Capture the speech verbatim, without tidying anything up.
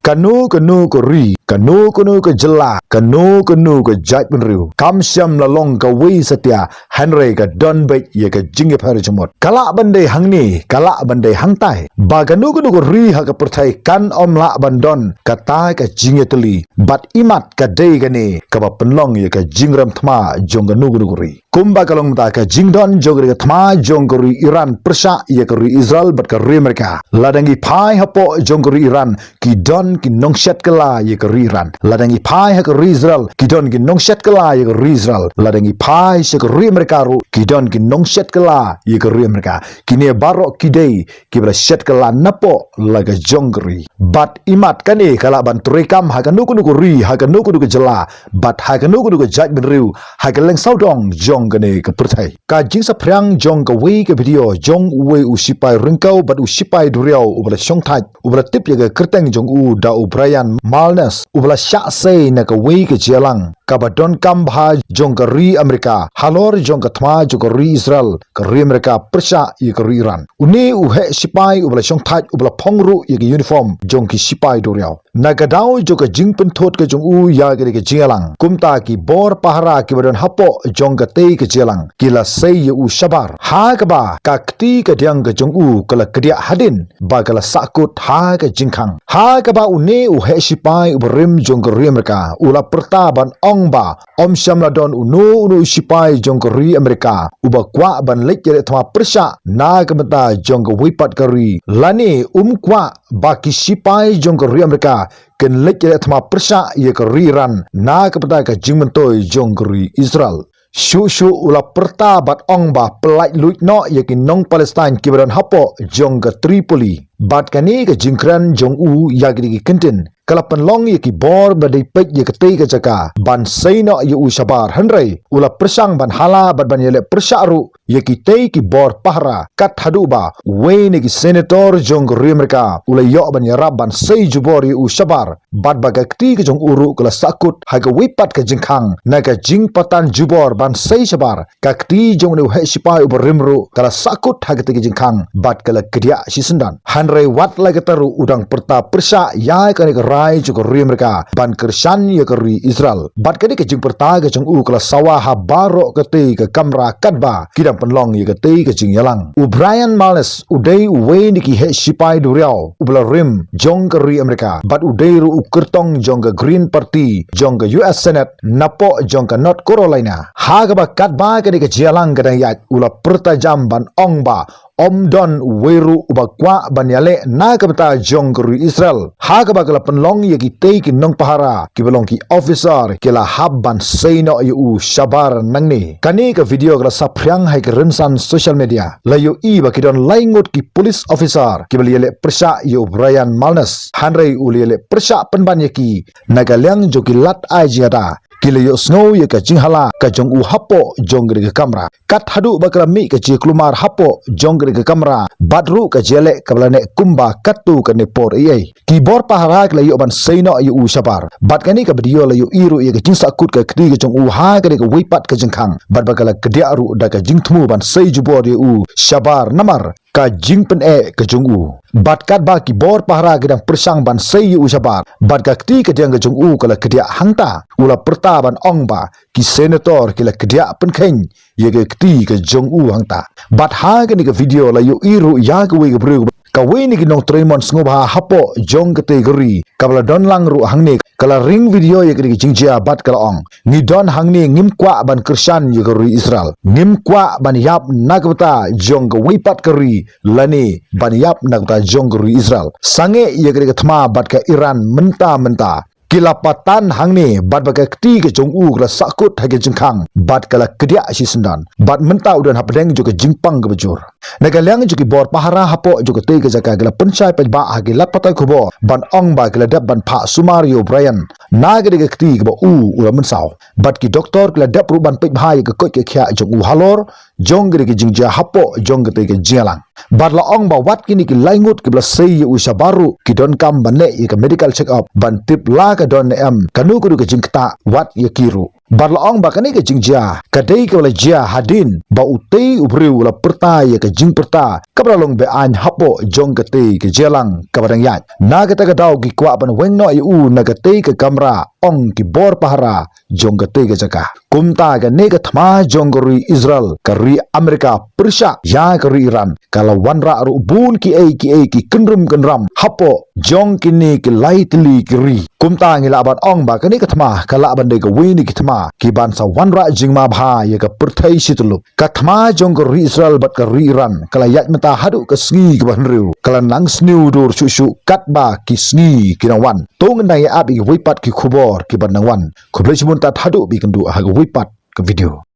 Kano kano ka ri, kano kano ka jylla, kano kano ka jaitbynriew, kam shym la long kawei satia, hynrei ka don beit ïa ka jingïapher jingmut. Ka lah ban dei hangne, ka lah ban dei hangtai, ba kano kano ka ri ha ka pyrthei kan ym lah ban don kata ka jingïatylli. Bad imat ka dei kane kaba pynlong ïa ka jingrem thma jong kano kano ka ri. Kumba ka long mynta ka jingdon jong ka thma jong ka ri Iran pyrshah ïa ka ri Israel bad ka ri Amerika. Lada ngi phai hapoh jong ka ri Iran, ki don ki nongshet kylla ïa ka ri Iran. Lada ngi phai ha ka ri Israel, ki don ki nongshet kylla ïa ka ri Israel. Lada ngi phai sha ka ri Amerika ruh, ki don ki nongshet kylla ïa ka ri Amerika. Kine baroh ki dei kiba la shet kylla napoh la ka jong ka ri. Bad imat kane ka lah ban treikam ha kano kano ka ri, ha kano kano ka jylla, bad ha kano kano ka jaitbynriew ha ka lyngsawdong jong kane ka pyrthei. Ka jingsaphriang jong kawei ka video jong uwei u shipai ryngkew bad u shipai duriaw uba la shongthait, uba la tip ïa ka kyrteng jong u da u Brian Malnes, uba la shah sei na kawei ka jingïalang kaba donkam bha jong ka ri Amerika halor jong ka thma jong ka ri Israel, ka ri Amerika pyrshah ïa ka ri Iran. Une u heh shipai uba la shongthait uba la phong ruh ïa ka uniform jong ki shipai duriaw. Na ka daw jong ka jingpynthut ka jong u ïa kane ka jingïalang, kumta ki bor pahara kiba don hapoh jong katei ka jingïalang ki la sei ïa u shabar, ha kaba ka kti ka diang ka jong u ka la kdiah hadien ba ka la sahkut ha ka jingkhang. Ha kaba une u heh shipai uba rim jong ka ri Amerika u la pyrta ban ong ba ym shym la don uno uno u shipai jong ka ri Amerika uba kwah ban leit ïaleh thma pyrshah na ka bynta jong kawei pat ka ri, lane um kwah ba ki shipai jong ka ri Amerika kin leit ïaleh thma pyrshah ïa ka ri Iran na ka bynta ka jingmyntoi jong ka ri Israel. Shuh shuh u la pyrta bad ong ba pyllait luid noh ïa ki nong Palestine kiba don hapoh jong ka Tripoli. Bad kane ka jingkren jong u ïa kine ki kyntien ka la pynlong ïa ki bor ba dei peit ïa katei ka jaka ban sei noh ïa u shabar, hynrei u la pyrshang ban hala bad ban ïaleh pyrshah ruh ïa kitei ki bor pahara, kat haduh ba uwei na ki senator jong ka ri Amerika u la ïoh ban ïarap ban sei jubor ïa u shabar, bad ba ka kti ka jong u ruh ka la sahkut ha kawei pat ka jingkhang na ka jingpatan jubor ban sei shabar. Ka kti jong une u heh shipai uba rim ruh ka la sahkut ha katei ka jingkhang bad ka la kdiah shisyndon. Hynrei wat la katta ruh u dang pyrta pyrshah ïa kane ka rai jong ka ri Amerika ban kyrshan ïa ka ri Israel. Bad kane ka jingpyrta ka jong u ka la sawa ha baroh katei ka kamra katba ki dang pynlong ïa katei ka jingïalang. U Brian Malnes u dei uwei na ki heh shipai duriaw uba la rim jong ka ri Amerika bad u dei ruh u kyrtong jong ka Green Party jong ka U S Senate napoh jong ka North Carolina. Ha kaba katba kane ka jingïalang ka dang ïaid u la pyrta jam ban ong ba ym don uwei ruh uba kwah ban ïaleh na ka bynta jong ka ri Israel. Ha kaba ka la pynlong ïa kitei ki nongpahara kiba long ki officer ki la hap ban sei noh ïa u shabar nangne. Kane ka video ka la saphriang ha ka rynsan social media. La ïohi ba ki don lai ngut ki police officer kiba la ïaleh pyrshah ïa u Brian Malnes. Hynrei u la ïaleh pyrshah pynban ïa ki na ka liang jong ki lad ai jingada. Ki la ïohsngew ïa ka jinghala ka jong u hapoh jong kane ka kamra. Kat haduh ba ka la mih ka jingkulmar hapoh jong kane ka kamra bad ruh ka jingïaleh kaba la neh kumba katto katne por ei ei. Ki bor pahara ki la ïoh ban sei noh ïa u shabar. Bad kane ka video la ïohi ruh ïa ka jingsahkut ka kti ka jong u ha kane kawei pat ka jingkhang. Bad ba ka la kdiah ruh da ka jingthmu ban sei jubor ïa u shabar namar ka jingpyneh ka jong u. Bad katba ki bor pahara ki dang pyrshang ban sei ïa u shabar bad ka kti ka diang ka jong u ka la kdiah hangta, u la pyrta ban ong ba ki senator ki la kdiah pynkheiñ ïa ka kti ka jong u hangta. Bad ha kane ka video la ïohi ruh ïa kawei ka briew, kawei na ki nongtrei mon sngewbha hapoh jong katei ka ri kaba la don lang ruh hangne, ka la ring video ïa kane ka jingjia bad ka la ong, ngi don hangne ngim kwah ban kyrshan ïa ka ri Israel. Ngim kwah ban ïap na ka bynta jong kawei pat ka ri lane ban ïap na ka bynta jong ka ri Israel. Sangeh ïa kane ka thma bad ka Iran mynta mynta. Ki la patan hangne bad ba ka kti ka jong u ka la sahkut ha ka jingkhang bad ka la kdiah shisyndon. Bad mynta u don hapdeng jong ka jingpang kaba jur. Na ka liang jong ki bor pahara hapoh jong katei ka jaka ki la pynshai paidbah ha ki lad pathai khubor ban ong ba ki la dep ban phah sumar ïa u Brian na katei ka kti kaba u u la mynsaw. Bad ki doktor ki la dep ruh ban peit bha ïa ka koit ka khiah jong u halor jong katei ka jingjia hapoh jong katei ka jingïalang. Bad la ong ba wat kine ki lai ngut kiba la sei ïa u shabar ruh ki donkam ban leh ïa ka medical check up ban tip la ka don ne em kano kano ka jingktah wat ïa ki ruh. Bad la ong ba kane ka jingjia ka dei kaba la jia hadien ba utei u briew u la pyrta ïa ka jingpyrta kaba la long be-aiñ hapoh jong katei ka jingïalang kaba dang ïaid. Na kata ka daw ki kwah ban weng noh ïa u na katei ka kamra, ong ki bor pahara jong katei ka jaka. Kumta kane ka thma jong ka ri Israel, ka ri Amerika pyrshah ïa ka ri Iran ka la wanrah ruh bun kiei kiei ki kynrum kynram hapoh jong kine ki lai tylli ki ri. Kumta ngi lah ban ong ba kane ka thma ka lah ban dei kawei na ki thma kiban sa wanrah jingma bha ïa ka pyrthei shi tyllup. Ka thma jong ka ri Israel bad ka ri Iran ka la ïaid mynta haduh ka sngi kaba hynriew, ka la nang sniew dur shuh shuh katba ki sngi ki nang wan. To ngin nang ïa ap ïa kiwei pat ki khubor kiban nang wan. Khublei shibun tad haduh ba ïakynduh ha kawei pat ka video.